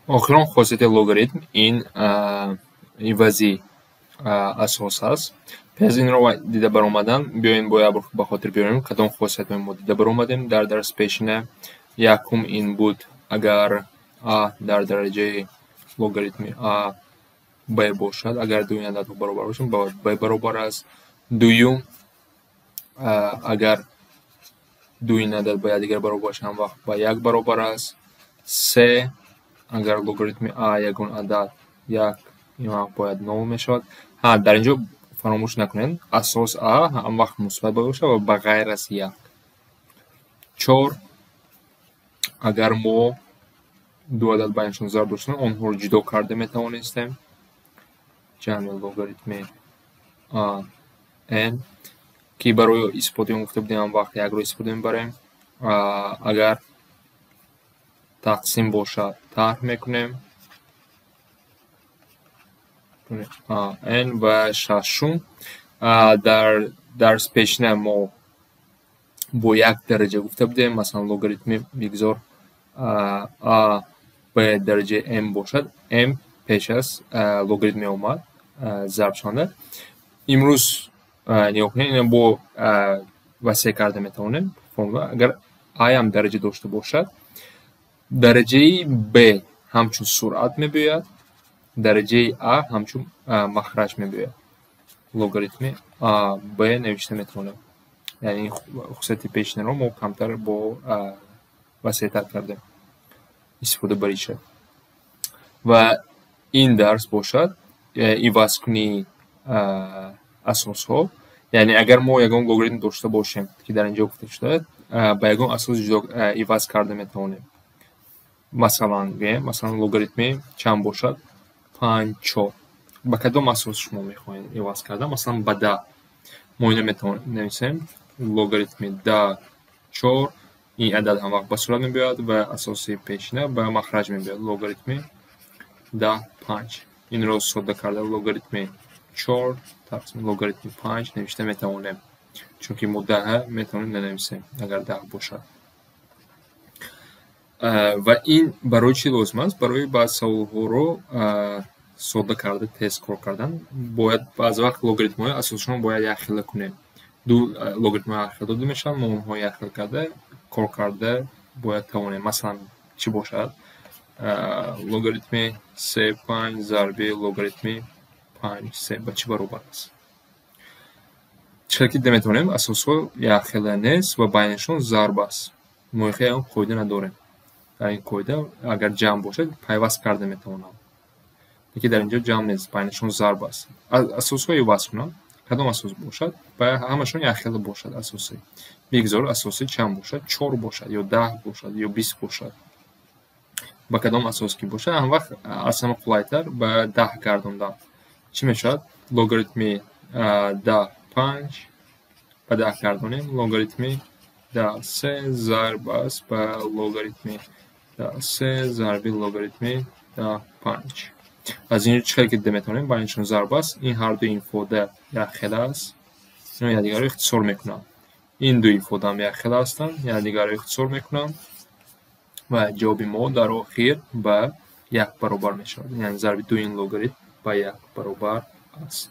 Охирон хосияти логаритм ин ивази асос аст. Пеш аз инро дида баромадан, биёем бо як бор ба хотир биёрем, кадом хосиятҳои мо дида баромадем дар дарси пешина. Якум ин буд, агар а дар дараҷаи логаритми а б бошад, агар дуи ададҳо баробар бошанд, ба б баробар аст. Дуюм, агар дуи адад ба якдигар баробар бошанд, ҳамвақт ба як баробар аст. Се, агар логаритми а ягон адад як, ин вақт бояд нол мешавад. Ҳа, дар ин ҷо фаромӯш накунед, асос а ҳамвақт мусбат бояд бошад ва ба ғайр аз як. Чор, агар мо ду адад байнашон зарб доштем, онҳоро ҷудо карда метавонистем. Ҷамъи логаритми а n, ки барои исботи он гуфта будем, ҳамвақт якро истифода мебарем. Агар тақсим бошад, тарҳ мекунем. N ва шашум, дар дарси пешина мо бо як дараҷа гуфта будем, масалан логаритми бигзор а б дараҷаи m бошад, m пеш аз логаритм меомад зарбшаванда. Имрӯз нигоҳ кунед, ина бо васеъ карда метавонем формула. Агар а ҳам дараҷа дошта бошад, дараҷаи б ҳамчун суръат мебиёяд, дараҷаи а ҳамчун махраҷ мебиёяд. Логаритми а б навишта метавонем. Яъне хусусияти пешинаро мо камтар бо васеътар кардем истифода бариша. Ва ин дарс бошад ивазкунии асосҳо. Яъне агар мо ягон логаритм дошта бошем, ки дар ин ҷо гуфта шудааст, ба ягон асос ҷудо иваз карда метавонем. Масалан, гӯем, масалан логаритми чанд бошад? 5, 4. Ба кадом асос шумо мехоҳед иваз кардан? Масалан, ба 10. Мо ино метавонем нависем логаритми 10, 4. Ин адад ҳамвақт ба сурат мебиёяд ва асоси пешина ба махраҷ мебиёяд. Логаритми 10, 5. Инро содда карда логаритми 4 тақсими логаритми 5 навишта метавонем. Чунки мо 10 метавонем нанависем, агар 10 бошад. Ва ин барои чӣ лозим аст? Барои баъз саволҳоро содда карда тез кор кардан. Бояд баъзе вақт логаритмҳои асосшон бояд якхела кунем. Ду логаритмҳои якхела дода мешаванд, мо онҳо якхела карда кор карда бояд тавонем. Масалан, чӣ бошад? Логаритми 3, 5 зарби логаритми 5, 3 ба чӣ баробар аст? Чӣ ки дида метавонем, асосҳо якхела нест ва байнашон зарб аст. Мо ягон қоида надорем. Дар ин қоида агар ҷамъ бошад, пайваст карда метавонам. Лекин дар ин ҷо ҷамъ нест, байнашон зарб аст. Асосҳо иваз кунам. Кадом асос бошад? Ба ҳамашон якхела бошад асосӣ. Бигзор асосӣ чанд бошад? 4 бошад ё 10 бошад ё 20 бошад. Ба кадом асос ки бошад, ҳамвақт аз ҳама қулайтар ба 10 гардондан. Чӣ мешавад? Логаритми 10, 5 ба 10 гардонем. Логаритми 10, 3 зарб аст ба логаритми 10, 3 зарби логаритми 10, 5. Аз ин ҷо чӣ хеле ки дида метавонем, байнашон зарб аст. Ин ҳар ду ифода якхела аст. Ино якдигарро ихтисор мекунанд. Ин ду ифодаам якхела ҳастанд, якдигарро ихтисор мекунанд ва ҷавоби мо дар охир ба як баробар мешавад. Яъне зарби дуи ин логаритм ба як баробар аст.